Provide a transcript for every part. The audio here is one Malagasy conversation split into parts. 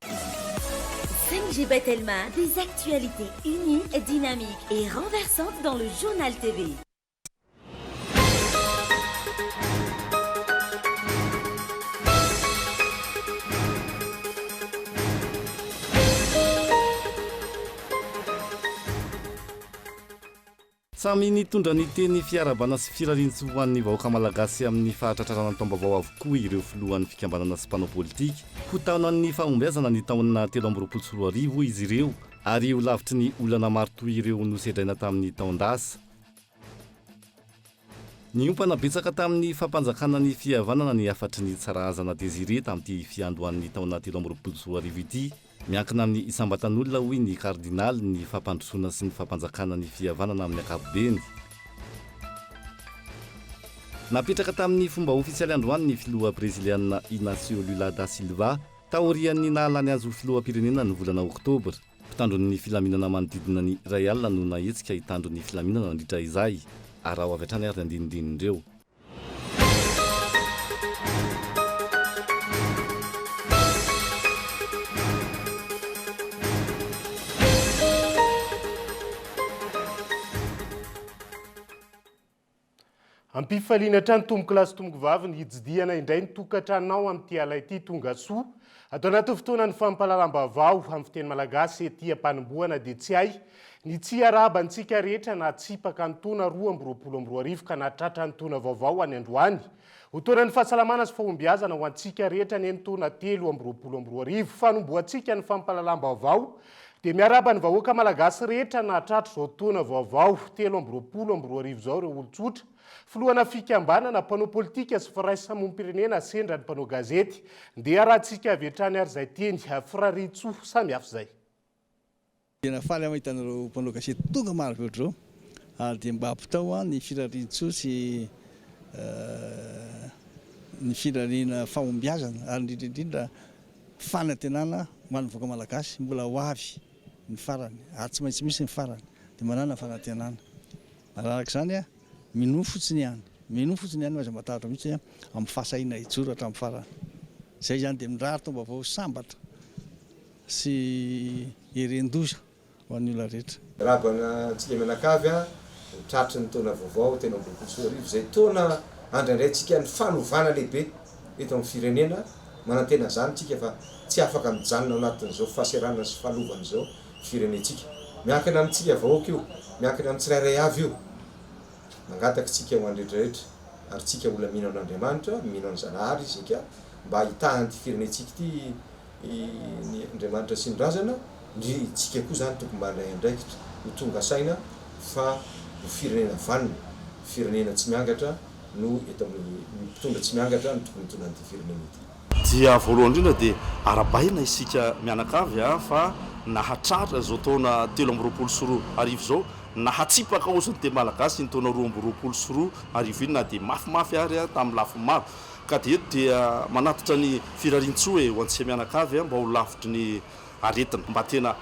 5G by Telma, des actualités uniques, dynamiques et renversantes dans le Journal TV. Samy nitondra ny teny fiarahabana sy firariantsoa ho an'ny vahoaka malagasy amin'ny fahatratrarana ny taom-baovao avokoa ireo filohan'ny fikambanana sy mpanao politika. Ho taonan'ny fahombiazana ny taona 2023 hoy izy ireo ary ho lavitry ny olana maro toy ireo nosedraina tamin'ny taon-dasa. Niompana betsaka tamin'ny fampanjakana ny fihavanana ny hafatry ny Tsarahazana Désiré tamin'ity fiandohan'ny taona 2023 ity. Miankina amin'ny isam-batan'olona, hoy ny kardinaly, ny fampandrosoana sy ny fampanjakana ny fihavanana amin'ny ankapobeny. Napetraka tamin'ny fomba ofisialy androany ny filoha breziliana Inácio Lula da Silva, taorian'ny nahalany azy ho filoham-pirenena ny volana oktobra. Mpitandro ny filaminana manodidina ny iray alina no nahetsika hitandro ny filaminana nandritra izay. Araho avy hatrany ary ny andinindin'ireo. Ampifaliana hatrany tompokolahy sy tompokovavy ny hitsidihana indray ny tokantranonao amin'ity ala ity tonga soa. Ato anatin'ny fotoanan'ny fampahalalam-baovao amin'ny fiteny malagasy ety am-panombohana dia tsy hay ny tsy hiarahaba antsika rehetra nahatsipaka ny taona 2022 ka nahatratra ny taona vaovao any androany. Ho taonan'ny fahasalamana sy fahombiazana ho antsika rehetra anie ny taona 2023. Fanombohantsika ny fampahalalam-baovao dia miarahaba ny vahoaka malagasy rehetra nahatratra izao taona vaovao 2023 izao ireo olon-tsotra Filohana fikambanana, mpanao politika sy firaisamonim-pirenena sendra ny mpanao gazety. Ndeha arahantsika avy hatrany ary izay teny firariantsoa samihafa izay. Tena faly aho mahita anareo mpanao gazety tonga maro be ohatr'izao ary dia mba ampitao ny firariantsoa sy ny firariana fahombiazana ary indrindra indrindra fanantenana ho an'ny vahoaka malagasy mbola ho avy ny farany ary tsy maintsy misy ny farany dia manàna fanantenana. Araka izany, minoa fotsiny ihany, minoa fotsiny ihany fa aza matahotra mihitsy amin'ny fahasahiana hijoro hatramin'ny farany. Izay izany dia mirary taom-baovao sambatra sy heren-doza ho an'ny olona rehetra. Miarahaba antsika mianakavy ho tratry ny taona vaovao 2023 izay taona andrandraintsika ny fanovana lehibe eto amin'ny firenena. Manantena izany isika fa tsy afaka mijanona ao anatin'izao fahaseranana sy fahalovana izao firenentsika. Miankina amintsika vahoaka io, miankina amin'ny tsirairay avy io. Mangataka isika ho an'ny rehetrarehetra, ary tsika olona mino an'Andriamanitra, mino an'i Zanahary isika, mba hitahan'ity firenentsika ity ny Andriamanitra sy ny razana, ndry tsika koa zany tokony mandray andraikitra ho tonga saina fa ho firenena vanona, firenena tsy miangatra no eto amin'ny, mpitondra tsy miangatra no tokony hitondra an'ity firenena ity. Dia voalohany indrindra dia arabaina isika mianakavy fa nahatratra izao taona 2023 izao, nahatsipaka ozy ny teny malagasy iny taona 2022 iny na dia mafimafy ary tamin'ny lafiny maro. Ka dia eto dia manatitra ny firariantsoa e ho antsika mianakavy mba ho lavitry ny aretina, mba tena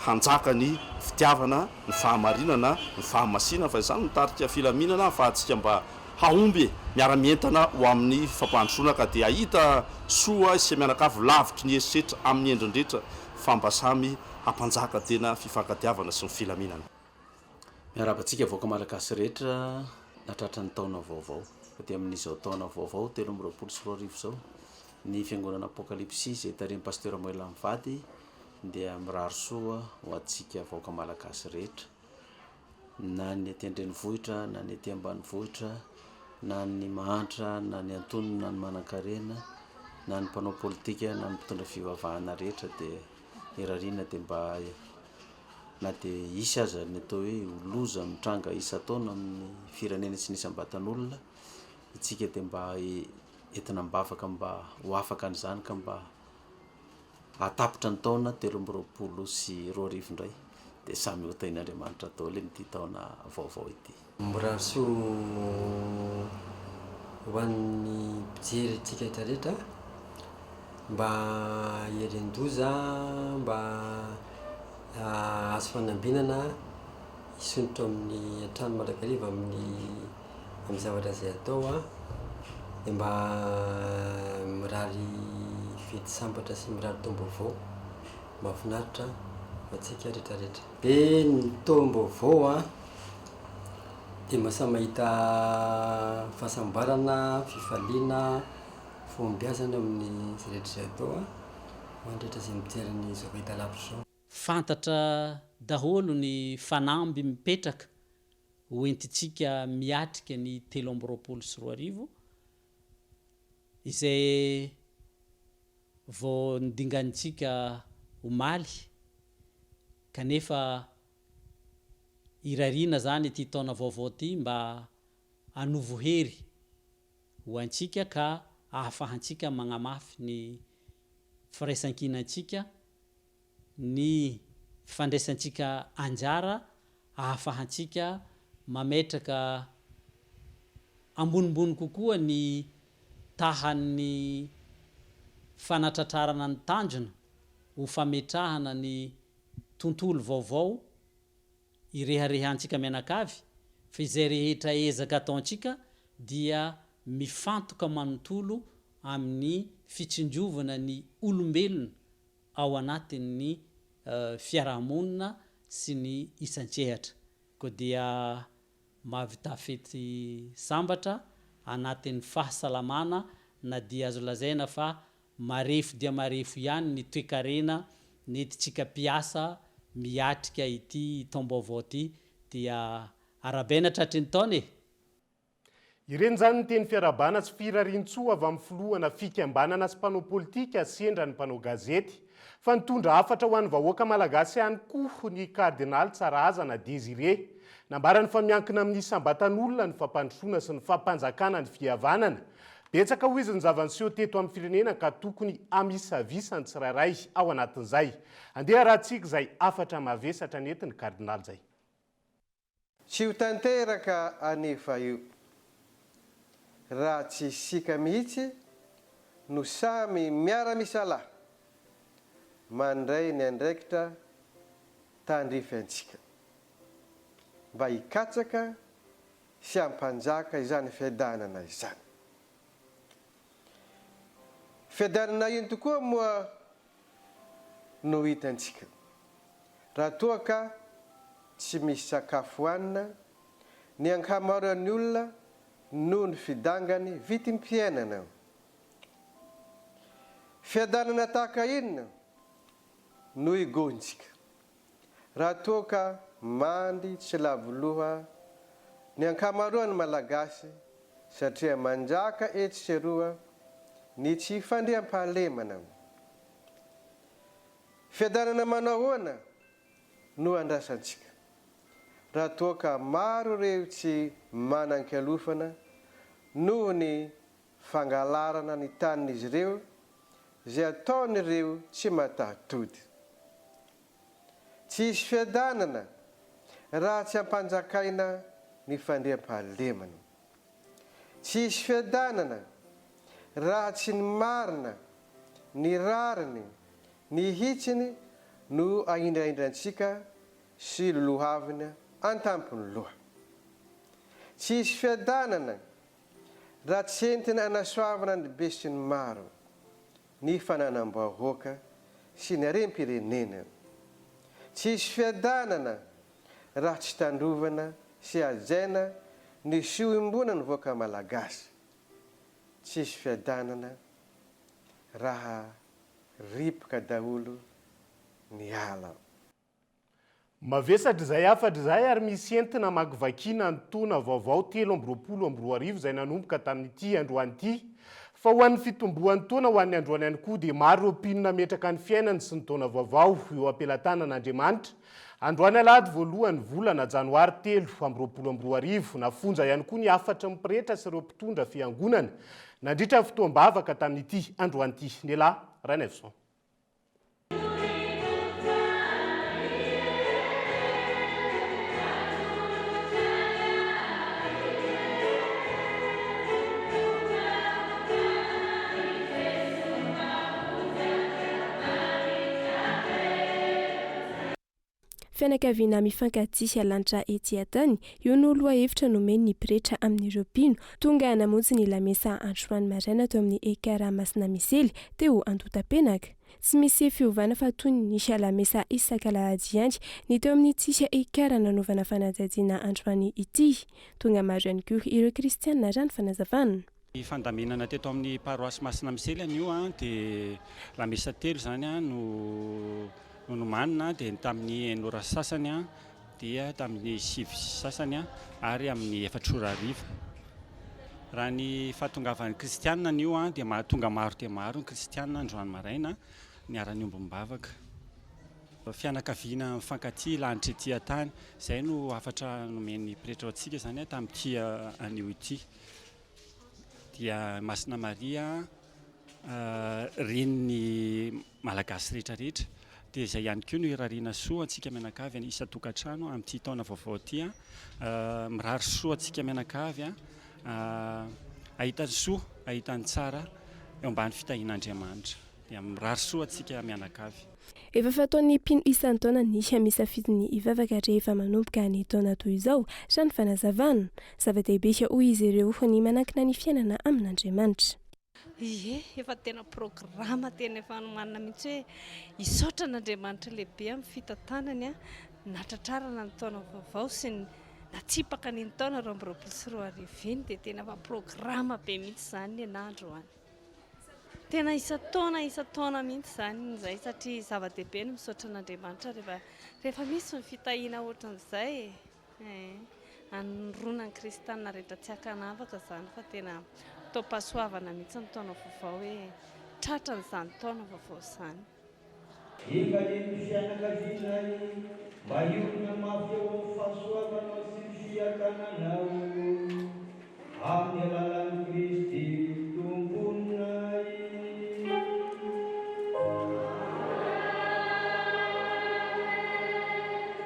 hanjaka ny fitiavana, ny fahamarinana, ny fahamasinana fa izany mitarika filaminana ahafahantsika mba Hahomby e! Miara-mientana ho amin'ny fampandrosoana ka dia hahita soa isika mianakavy lavitry ny herisetra amin'ny endriny rehetra fa mba samy hampanjaka tena fifankatiavana sy ny filaminana. Miarahaba antsika vahoaka Malagasy rehetra nahatratra ny taona vaovao. Fa dia amin'izao taona vaovao 2023 izao, ny Fiangonana Apokalypsy izay tarihin'i Pasteur Moela mivady dia mirary soa ho antsika vahoaka Malagasy rehetra. na ny aty an-drenivohitra na ny aty ambanivohitra, na ny mahantra na ny antonony na ny manankarena, na ny mpanao politika na ny mpitondra fivavahana rehetra dia irariana dia mba na dia hisy aza ny atao hoe loza mitranga isan-taona amin'ny firenena sy ny isam-batan'olona, isika dia mba entina am-bavaka mba ho afaka an'izany ka mba Hahatapitra ny taona 2023 indray dia samy ho tahin'Andriamanitra daholo amin'ity taona vaovao ity. Mirary soa ho an'ny mpijery antsika rehetra rehetra mba hieren-doza, mba hahazo fanambinana hisondrotra amin'ny hatrany mandrakariva amin'ny amin'ny zavatra izay atao an, dia mba mirary fety sambatra sy mirary taom-baovao. mahafinaritra ho antsika rehetrarehetra. Dia ny taom-baovao an, dia mba samy mahita fahasambarana, fifaliana, fahombiazana eo amin'ny izay rehetra izay atao an, ho an'ny rehetra izay mijery an'izao fahitalavitra izao. Fantatra daholo ny fanamby mipetraka ho entintsika miatrika ny 2023, izay vao nodinganintsika omaly, kanefa irariana izany ity taona vaovao ity mba hanovo hery ho antsika ka ahafahantsika magnamafy ny firaisankinantsika, ny fandraisantsika anjara ahafahantsika mametraka ambonimbony kokoa ny tahan'ny fanatratrarana ny tanjona ho fametrahana ny tontolo vaovao ireharehantsika mianakavy fa izay rehetra ezaka ataontsika dia mifantoka manontolo amin'ny fitsinjovana ny olombelona ao anatin'ny fiarahamonina sy ny isan-tsehatra. Koa dia mahavità fety sambatra anatin'ny fahasalamana na dia azo lazaina fa marefo dia marefo ihany ny toekarena nentintsika mpiasa miatrika ity taom-baovao ity dia arahabaina tratry ny taona e! Ireny izany ny teny fiarahabana sy firariantsoa avy amin'ny filohana fikambanana sy mpanao politika sendra ny mpanao gazety. Fa nitondra hafatra ho an'ny vahoaka malagasy ihany koa ny kardinaly Tsarahazana Désiré. Nambarany fa miankina amin'ny isam-batan'olona ny fampandrosoana sy ny fampanjakana ny fihavanana. Betsaka hoy izy ny zava-niseho teto amin'ny firenena ka tokony hamisavisa ny tsirairay ao anatin'izay. Andeha harahantsika izay hafatra mavesatra nentin'ny kardinaly izay. Tsy ho tanteraka anefa io raha tsy isika mihitsy no samy miara-misalahy mandray ny andraikitra tandrify antsika mba hikatsaka sy hampanjaka izany fiadanana izany. Fiadanana ino tokoa moa no hitantsika raha toa ka tsy misy sakafo hohanina ny ankamaroan'ny olona noho ny fidangany vitim-piainana. Fiadanana tahaka inona no higohintsika raha toa ka mandry tsy lavo loha ny ankamaroan'ny Malagasy satria manjaka etsy sy eroa ny tsy fandriampahalemana. Fiadanana manao ahoana no andrasantsika raha toa ka maro ireo tsy manan-kialofana noho ny fangalarana ny tanin'izy ireo izay ataon'ireo tsy mataho-tody? Tsy hisy fiadanana raha tsy ampanjakaina ny fandriampahalemana. Tsy hisy fiadanana raha tsy ny marina, ny rariny, ny hitsiny no ahindrahindrantsika sy lolohavina an-tampon'ny loha. Tsy hisy fiadanana raha tsy entina anasoavana ny besinimaro, ny fananam-bahoaka sy ny harem-pirenena. Tsy hisy fiadanana raha tsy tandrovana sy hajaina ny fiombonan'ny vahoaka malagasy. Tsy hisy fiadanana raha ripoka daholo ny ala. Mavesatra izay hafatra izay ary misy entina hamakivakiana ny taona vaovao 2023 izay nanomboka tamin'ity androany ity. Fa ho an'ny fitomboan'ny taona ho an'ny androany ihany koa dia maro ireo mpino nametraka ny fiainany sy ny taona vaovao eo am-pelatanan'Andriamanitra. Androany alahady voalohan'ny volana janoary 2023, nafonja ihany koa ny hafatry ny pretra sy ireo mpitondra fiangonana nandritra ny fotoam-bavaka tamin'ity androany ity. Nela Ranaivoson. Fianakaviana mifankatia lanitra ety an-tany, io no lohahevitra nomen'ny pretra amin'ireo mpino tonga namonjy ny lamesa androany maraina teo amin'ny Ekar Masina Misely teo Andohatapenaka. Tsy misy fiovana fa toy ny lamesa isak'alahady ihany ny teo amin'ity Ekar nanaovana fanadihadiana androany ity. Tonga maro ihany koa ireo kristiana raha ny fanazavana. Ny fandaminana teto amin'ny paroasy Masina Misely anio dia lamesa telo izany no nomanina dia ny tamin'ny enina ora sy sasany dia tamin'ny sivy sy sasany ary amin'ny efatra ora hariva. Raha ny fahatongavan'ny kristianina anio dia tonga maro dia maro ny kristianina androany maraina niara-niombom-bavaka. Fianakaviana mifankatia lanitra ety an-tany, izay no hafatra nomen'ny pretra ho antsika izany tamin'ity anio ity. Dia Masina Maria renin'ny Malagasy rehetra rehetra. Dia izay ihany koa no irariana soa antsika mianakavy any isan-tokantrano amin'ity taona vaovao ity. Mirary soa antsika mianakavy hahita ny soa, hahita ny tsara eo ambany fitahian'Andriamanitra. Dia mirary soa antsika mianakavy. Efa fataon'ny mpino isan-taona ny misafidy ny hivavaka rehefa manomboka ny taona toy izao, raha ny fanazavana. Zava-dehibe, hoy izy ireo, ny manankina ny fiainana amin'Andriamanitra. Ie, efa tena programa tena efa nomanina mihitsy hoe hisaotra an'Andriamanitra lehibe amin'ny fitantanany natratrarana ny taona vaovao sy ny natsipaka an'iny taona 2022 iny dia tena efa programa be mihitsy izany ny anah androany. Tena isan-taona isan-taona mihitsy izany izay satria zava-dehibe ny misaotra an'Andriamanitra rehefa rehefa misy ny fitahiana ohatran'izay e. Eh, anoroana ny kristiana rehetra tsy ankanavaka izany fa tena taom-pahasoavana mihitsy ny taona vaovao hoe tratran'izany taona vaovao izany. Enga anie ny fianakavianay mba hiorina mafy eo amin'ny fahasoavanao sy ny fiadananao, amin'ny alalan'i Kristy Tomponay.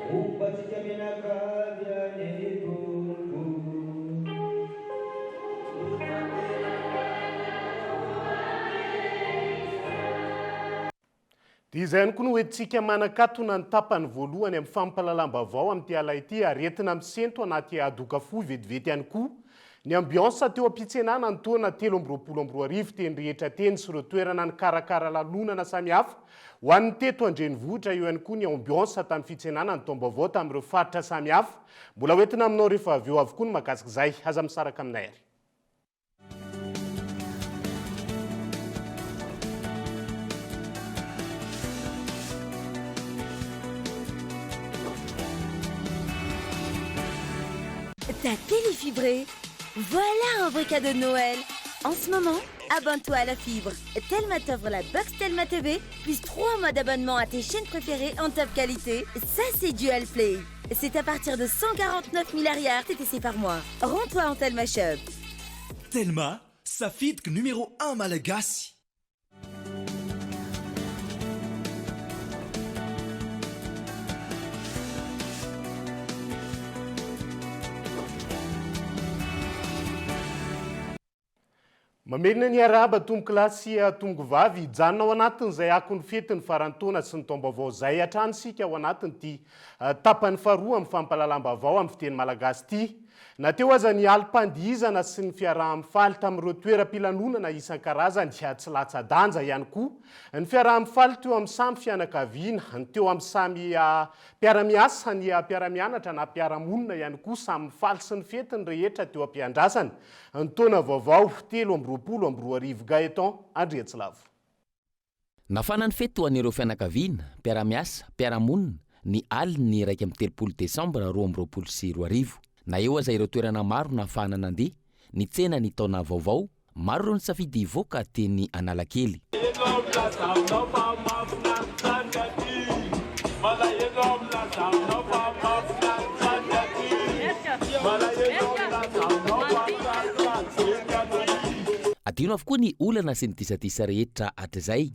Homba antsika mianakavy anie ny Tompo. Dia izay ihany koa no hoentintsika manakatona ny tapany voalohany amin'ny fampahalalam-baovao amin'ity alina ity, aretina misento anaty hadoka fohy vetivety ihany koa ny ambiance teo am-pitsenana ny taona 2023 teny rehetra teny sy ireo toerana nikarakara lanonana samihafa ho an'ny teto an-drenivohitra, eo ihany koa ny ambiance tamin'ny fitsenana ny taom-baovao tamin'ireo faritra samihafa. Mbola hoentina aminao rehefa avy eo avokoa ny mahakasika izay. Aza misaraka aminay ary. Ta télé fibrée Voilà un vrai cadeau de Noël En ce moment, abonne-toi à la fibre. Telma t'offre la box Telma TV, plus 3 mois d'abonnement à tes chaînes préférées en top qualité. Ça, c'est Dual Play. C'est à partir de 149 000 arrières TTC par mois. Rends-toi en Telma Shop. Telma, safidiko numéro 1 malagasy. Mamerina ny arahaba tompokolahy sy tompokovavy, hijanona ao anatin'izay akon'ny fetin'ny faran'ny taona sy ny taom-baovao izay hatrany isika ao anatin'ity tapany faharoa amin'ny fampahalalam-baovao amin'ny fiteny malagasy ity. Na teo aza ny alim-pandihizana sy ny fiaraha-mifaly tamin'ireo toeram-pilanonana isan-karazany, tsy latsa-danja ihany koa ny fiaraha-mifaly teo amin'ny samy fianakaviana, ny teo amin'ny samy mpiara-miasa, ny mpiara-mianatra na mpiara-monina ihany koa, samy mifaly sy nifety ny rehetra teo am-piandrasana ny taona vaovao 2023 Gaëtan Andriantsilavo. Nafana ny fety ho an'ireo fianakaviana, mpiara-miasa, mpiara-monina, ny alin'ny 31 desambra 2022. Na eo aza ireo toerana maro nahafahana nandeha, nitsena ny taona vaovao, maro ireo nisafidy hivoaka teny Analakely. Adino avokoa ny olana sy ny disadisa rehetra hatrizay.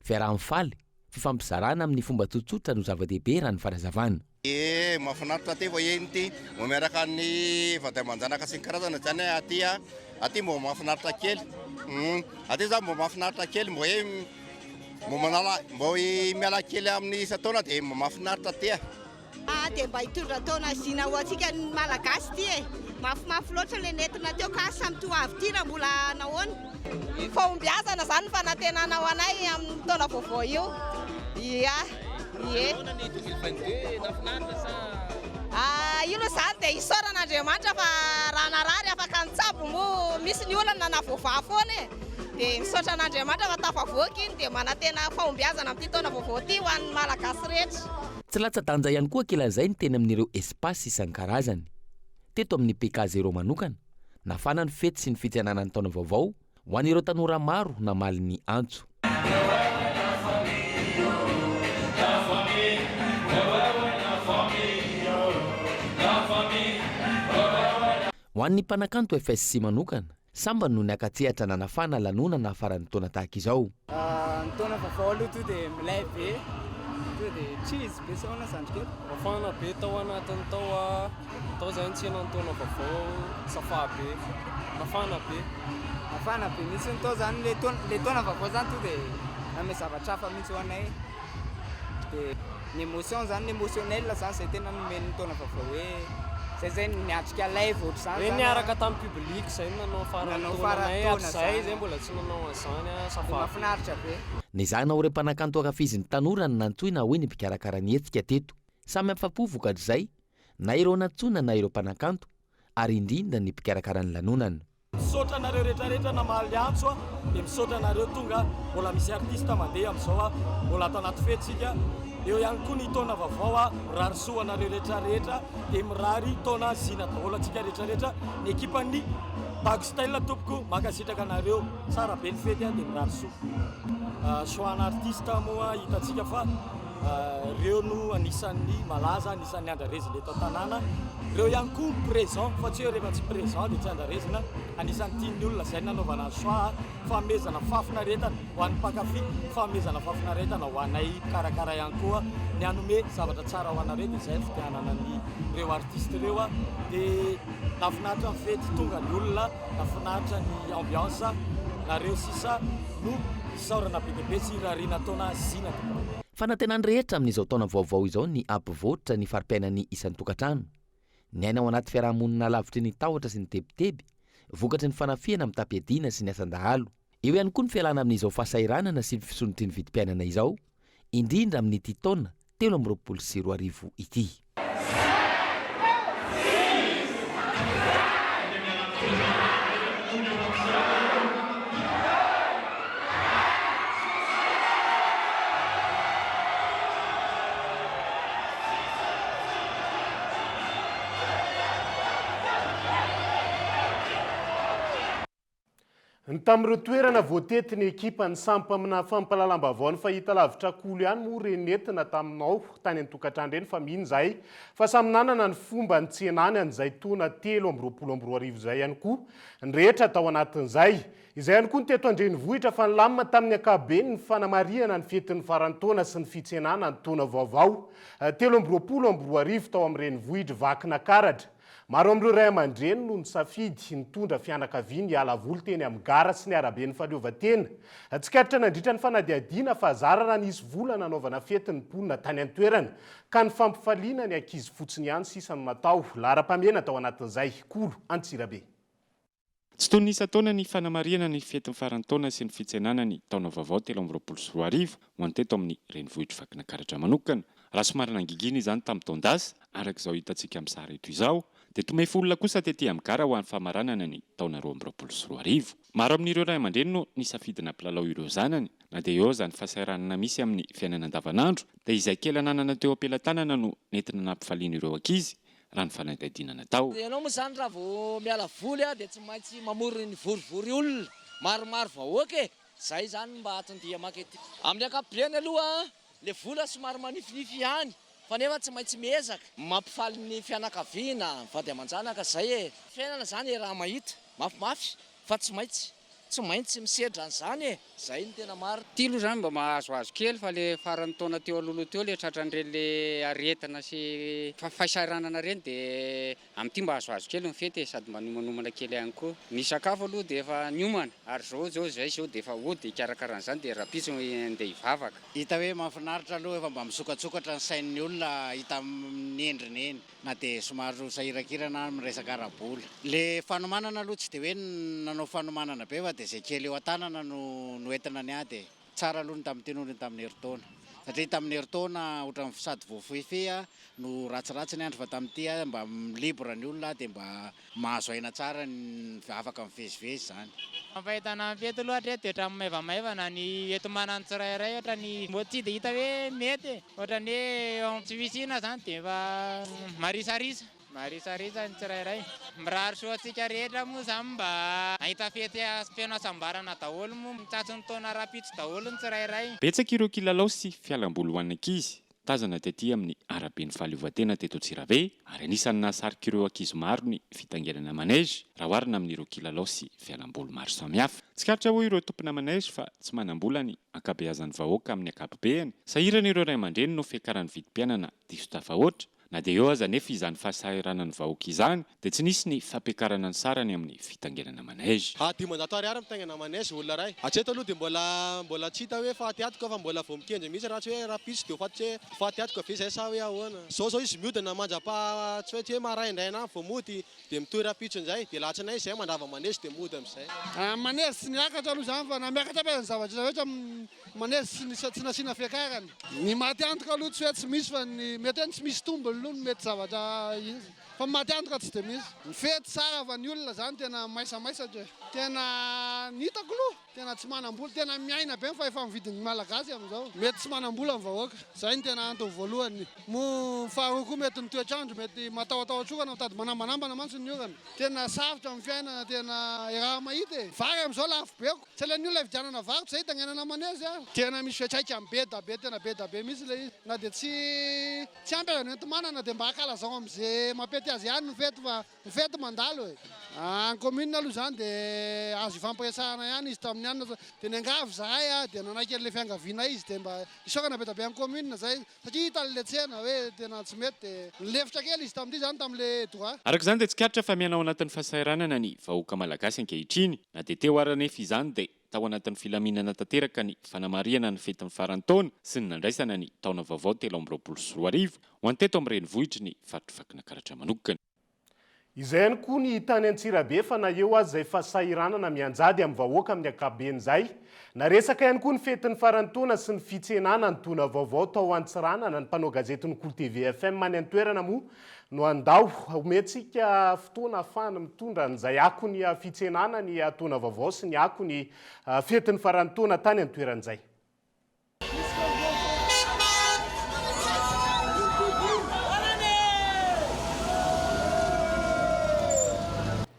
Fiaraha-mifaly, fifampizarana amin'ny fomba tsotsotra no zava-dehibe raha ny fanazavana. Ee, mahafinaritra aty fa eny ity, mbo miaraka ny vady aman-janaka sy ny karazana zany aty a, aty mbo mahafinaritra kely, hum, aty zany mbo mahafinaritra kely mbo hoe mbo manala mbo miala kely amin'ny isan-taona dia mbo mahafinaritra aty a. Ah dia mba hitondra taona zina ho antsika ny Malagasy ity e! Mafimafy loatra ilay nentina teo ka asa amin'ity ho avy ity raha mbola nahoana. Fahombiazana izany ny fanantenana ho anay amin'ny taona vaovao io. Ia, ie. Nahoana ny 2022 nahafinaritra sa? Ah, io aloha izany dia isaorana Andriamanitra fa raha narary afaka nitsabo moa misy ny olana na voavaha foana e. Dia misaotra an'Andriamanitra fa tafavoaka iny dia manantena fahombiazana amin'ity taona vaovao ity ho an'ny Malagasy rehetra. Tsy latsa-danja ihany koa ankilazay ny teny amin'ireo espace isan-karazany. Teto amin'ny PK Zéro manokana, nafana ny fety sy ny fitsenana ny taona vaovao ho an'ireo tanora maro namaly ny antso. Ho an'ny mpanakanto FSC manokana, Sambany no niaka-tsehatra nanafana lanonana faran'ny taona tahaka izao. Ny taona vaovao aloha tonga dia milay be, tonga dia cheese be sa ahoana zandry kely? Mafana be tao anatiny tao a, tao zay nitsena ny taona vaovao, safà be, mafana be. Mafana be mihitsy ny tao zany, le taona le taona vaovao zany tonga dia nanome zavatra hafa mihitsy ho anay, dia ny émotion zany, ny émotionnel zany zay tena nomen'ny taona vaovao hoe zay zay niatrika live ohatr'izany Hoe zany niaraka tamin'ny public zay no nanao faran'ny Nanao taona faran'ny anay taona hatrizay zany. zay mbola tsy nanao an'izany a, ça Dia va be. mahafinaritra be. Nezahina ho ireo mpanakanto ankafizin'ny tanora no nantsoina hoy ny mpikarakara ny hetsika teto. Samy afa-po vokatr'izay na ireo nantsoina na ireo mpanakanto ary indrindra ny mpikarakara ny lanonana. Misaotra anareo rehetra rehetra namaly antso a, dia misaotra anareo tonga, mbola misy artiste mandeha amin'izao a, mbola ato anaty fety tsika, eo ihany koa ny taona vaovao a, mirary soa anareo rehetra rehetra, dia mirary taona zina daholo antsika rehetra rehetra, ny ekipan'ny Dago Style tompoko mankasitraka anareo, tsara be ny fety a, dia mirary soa. Choix an'artiste moa hitantsika fa. Ireo no anisan'ny malaza, anisan'ny andrarezina eto an-tanàna. Ireo ihany koa ny présent, fa tsy hoe rehefa tsy présent dia tsy andrarezina. Anisan'ny tian'ny olona izay nanaovana ny choix, fanomezana fahafinaretana ho an'ny mpankafy, fanomezana fahafinaretana ho anay mpikarakara ihany koa. Ny hanome zavatra tsara ho anareo dia izay ny fidianana an'ireo artistes ireo. Dia nahafinaritra ny fety, tonga ny olona, nahafinaritra ny ambiance, nareo sisa no. Isaorana be dia be sy irariana taona zina tompoko. Fanantenan'ny rehetra amin'izao taona vaovao izao ny hampivoatra ny fari-piainan'ny isan-tokantrano. Niaina ao anaty fiarahamonina lavitry ny tahotra sy ny tebiteby vokatry ny fanafihana mitam-piadiana sy ny asan-dahalo. Eo ihany koa ny fialana amin'izao fahasahiranana sy ny fisondrotry ny vidim-piainana izao, indrindra amin'ity taona 2023 ity. Ny tamin'ireo toerana voatety ny ekipan'ny sampamina fampahalalam-baovao ny fahitalavitra Kolo ihany moa re nentina taminao tany an-tokantrano ireny fa mino izahay fa samy nanana ny fomba nitsenany an'izay taona 2023 izay ihany koa ny rehetra tao anatin'izay. Izay ihany koa ny teto an-drenivohitra fa nilamina tamin'ny ankapobeny ny fanamarihana ny fetin'ny faran'ny taona sy ny fitsenana ny taona vaovao 2023 tao amin'ny renivohitr'i Vakinakaratra. Maro amin'ireo ray aman-dreny no nisafidy nitondra fianakaviany hiala voly teny amin'ny gara sy ny araben'ny fahaleovantena. Tsikaritra nandritra ny fanadihadiana fa zara raha nisy vola nanaovana fety ny mponina tany an-toerana, ka ny fampifaliana ny ankizy fotsiny ihany sisa no natao. Laharam-pahamehana tao anatin'izay. Kolo Antsirabe. Tsy toy ny isan-taona ny fanamarihana ny fetin'ny faran'ny taona sy ny fitsenana ny taona vaovao 2023 ho an'ny teto amin'ny renivohitr'i Vakinankaratra manokana. Raha somary nangigina izany tamin'ny taon-dasa, araka izao hitantsika amin'ny sary eto izao, dia tomefy olona kosa tety amin'ny gara ho an'ny famaranana ny taona 2022. Maro amin'ireo ray aman-dreny no nisafidy nampilalao ireo zanany, na dia eo aza ny fahasahiranana misy amin'ny fiainana andavanandro, dia izay kely ananana teo am-pelatanana no nentina nampifaliana ireo ankizy raha ny fanadihadiana natao. Ianao moa izany raha vao miala voly dia tsy maintsy mamory ny vorivory olona maromaro vahoaka e! Zay izany mba anton-dia maka ety. Amin'ny ankapobeny aloha le vola somary manifinify ihany fa nefa tsy maintsy miezaka mampifaly ny fianakaviana, ny vady aman-janaka zay e! Fiainana izany e raha mahita, mafimafy fa tsy maintsy. tsy maintsy misedra an'izany e! Zay no tena marina. Ty aloha zany mba mahazoazo kely fa le faran'ny taona teo alohaloha teo le tratran'ireny le aretina sy fahasahiranana ireny de amin'ity mba azoazo kely ny fety e sady mba niomanomana kely ihany koa. Ny sakafo aloha de efa niomana ary zao zao zay zao de efa hody hikarakara an'izany de rahampitso andeha hivavaka. Hita hoe mahafinaritra aloha efa mba misokatsokatra ny sain'ny olona hita amin'ny endriny eny. Na dia somary ho sahirankirana amin'ny resaka ara-bola. Le fanomanana aloha tsy dia hoe nanao fanomanana be fa dia izay kely eo an-tanana no noentina niady e. Tsara aloha ny tamin'ity noho ny tamin'ny herintaona. Satria tamin'ny herintaona ohatran'ny sady voafehifehy no ratsiratsy ny andro fa tamin'ity mba libre ny olona dia mba Mahazo aina tsara ny afaka mivezivezy izany. Ny fahitana ny fety aloha hatreto dia ohatran'ny maivamaivana ny enti-manana tsirairay ohatran'ny mbo tsy dia hita hoe mety e, ohatran'ny hoe eo amin'ny tsy fisiana izany dia efa marisarisa, marisarisa ny tsirairay. Mirary soa antsika rehetra moa izany mba hahita fety feno hasambarana daholo moa, mitsatso ny taona rahampitso daholo ny tsirairay. Betsaka ireo kilalao sy fialamboly ho an'ny ankizy Tazana tety amin'ny araben'ny fahaleovantena teto Antsirabe ary anisan'ny nahasarika ireo ankizy maro ny fitaingenana manège raha oharina amin'ireo kilalao sy fialamboly maro samihafa. Tsikaritra hoy ireo tompona manège fa tsy manam-bola ny ankabeazan'ny vahoaka amin'ny ankapobeny. Sahirana ireo ray aman-dreny noho fiakaran'ny vidim-piainana diso tafahoatra. Na dia eo aza anefa izany fahasahiranan'ny vahoaka izany dia tsy nisy ny fampiakarana ny sarany amin'ny fitaingenana manège. 500 ariary mitaingina manège olona iray. Hatreto aloha dia mbola mbola tsy hita hoe faty atoka fa mbola vao mikendry mihitsy raha tsy hoe rahampitso dia ho faty hoe faty atoka ve izay sa hoe ahoana. Izao izao izy miodina mandra-paha tsy hoe tsy hoe maraindraina any vao mody dia mitohy rahampitso indray dia latsinainy izay mandrava manège dia mody amin'izay. Manège tsy niakatra aloha izany fa na miakatra aby aza ny zavatra rehetra Manaizy tsy nisy tsy nasiana fiakarana. Ny maty antoka aloha tsy hoe tsy misy fa ny mety hoe ny tsy misy tombony aloha no mety zavatra izy fa ny maty antoka tsy dia misy. Ny fety tsara fa ny olona zany tena maisamaisatra e. Tena ny hitako aloha tena tsy manam-bola tena miaina be ny fahefa-mividin'ny malagasy amin'izao. Mety tsy manam-bola ny vahoaka. Zay no tena antony voalohany. Moa ny faharoa koa mety ny toetr'andro mety matahotahotra orana mitady manambanambana mantsy ny orana. Tena sarotra ny fiainana tena raha mahita e. Vary amin'izao lafo be ko. Tsy alain'ny olona hividianana vary toy izay hitangainana manège a. Tena misy fiantraikany be da be tena be da be mihitsy ilay izy. Na dia tsy tsy ampy aza ny enti-manana dia mba ankalazao amin'izay mampety azy ihany ny fety fa ny fety mandalo e. Any commune aloha izany dia azo ifampiresahana ihany izy tamin'ny anona dia niangavy izahay a dia nanaiky an'ilay fiangavianay izy dia mba isaorana be da be an'ny commune izay Satria hitany ilay tsena hoe tena tsy mety dia nilefitra kely izy tamin'ity izany tamin'ilay droit. Araka izany dia tsikaritra fa miaina ao anatin'ny fahasahiranana ny vahoaka malagasy ankehitriny. Na dia teo ara anefa izany dia tao anatin'ny filaminana tanteraka ny fanamarihana ny fetin'ny faran'ny taona sy ny nandraisana ny taona vaovao 2023 ho an'ny teto amin'ny renivohitry ny faritr'i Vakinankaratra manokana. Izay ihany koa ny tany Antsirabe fa na eo aza izay fahasahiranana mianjady amin'ny vahoaka amin'ny ankapobeny izay. Naresaka ihany koa ny fetin'ny faran'ny taona sy ny fitsenana ny taona vaovao tao Antsiranana. Ny mpanao gazetin'ny Kolo TV FM any an-toerana moa no handao. Omentsika fotoana ahafahany mitondra an'izay akon'ny fitsenana ny taona vaovao sy ny akon'ny fetin'ny faran'ny taona tany an-toerana izay.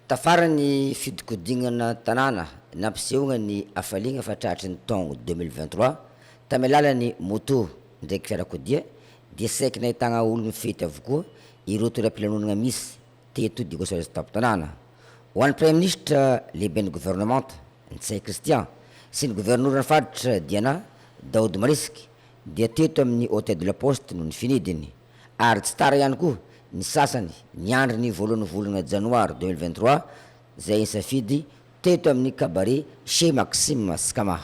Tafara ny fiodikodignana tanàna nampisehoagna ny hafaliagna fa tratry ny taogno 2023 tamin'ny alalan'ny moto ndraiky fiarakodia dia saiky nahitagna olo mifety avokoa ireo toeram-pilanonagna misy teto Diego Suarez tampon-tanàna. Ho an'ny Praiminisitra lehiben'ny governemanta, Ntsay Christian, sy ny governoran'ny faritra Diana, Daoud Mariski, dia teto amin'ny Hotel de la Poste no nifinidiny. Ary tsy tara ihany koa ny sasany niandry ny voalohan'ny volana janoary 2023 izay nisafidy teto amin'ny Cabaret Chez Maxime Scama.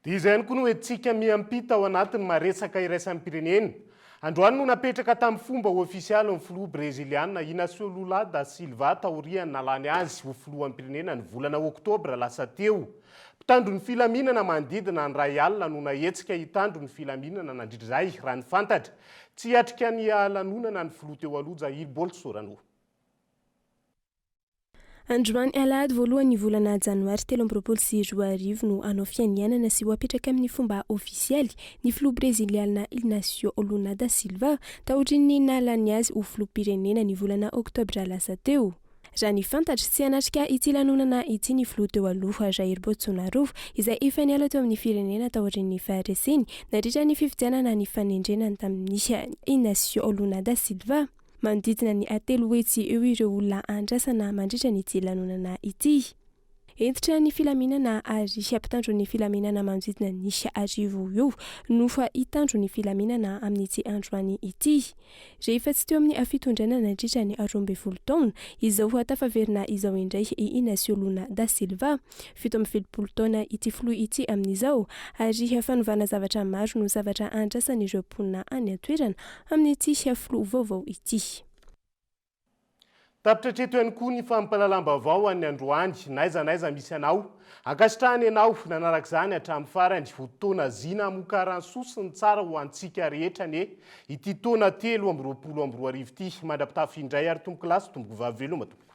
Dia izay ihany koa no entintsika miampita ao anatin'ny maresaka iraisam-pirenena. Androany no napetraka tamin'ny fomba ofisialy ny filoha breziliana Inacio Lula da Silva taorian'ny nalany azy ho filoham-pirenena ny volana oktobra lasa teo. Mpitandro ny filaminana manodidina ny iray alina no nahetsika hitandro ny filaminana nandritra izay, raha ny fantatra. Tsy hiatrika ny lanonana ny filoha teo aloha Jair Bolsorano. Androany alahady voalohan'ny volana janoary 2023 no hanao fianianana sy ho apetraka amin'ny fomba ofisialy ny filoha breziliana Inacio Luna da Silva taorian'ny nahalany azy ho filoham-pirenena ny volana oktobra lasa teo. Raha ny fantatra, tsy hanatrika ity lanonana ity ny filoha teo aloha Jair Bolsonaro izay efa niala teo amin'ny firenena taorian'ny fahareseny nandritra ny fifidianana ny fanendrena tamin'i Inacio Luna da Silva. Manodidina ny 300 eo ireo olona andrasana mandritra an'ity lanonana ity. Hentitra ny filaminana ary mpitandro ny filaminana manodidina ny 1000 eo no hitandro ny filaminana amin'ity androany ity. Rehefa tsy teo amin'ny fitondrana nandritra ny 12 taona, izao tafaverina izao indray i Inacio Luna da Silva. 77 taona ity filoha ity amin'izao ary fanovana zavatra maro no zavatra andrasan'ireo mponina any an-toerana amin'ity filoha vaovao ity. Tapitra hatreto ihany koa ny fampahalalam-baovao an'ny androany. N'aiza n'aiza misy anao, ankasitrahana ianao nanaraka izany hatramin'ny farany. Ho taona zina hamokaran'ny soa sy ny tsara ho antsika rehetra anie ity taona 2023 ity. Mandra-pitafy indray ary tompokolahy sy tompokovavy veloma tompoko.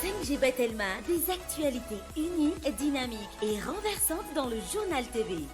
5G by Telma, des actualités uniques, dynamiques et renversantes dans le journal TV.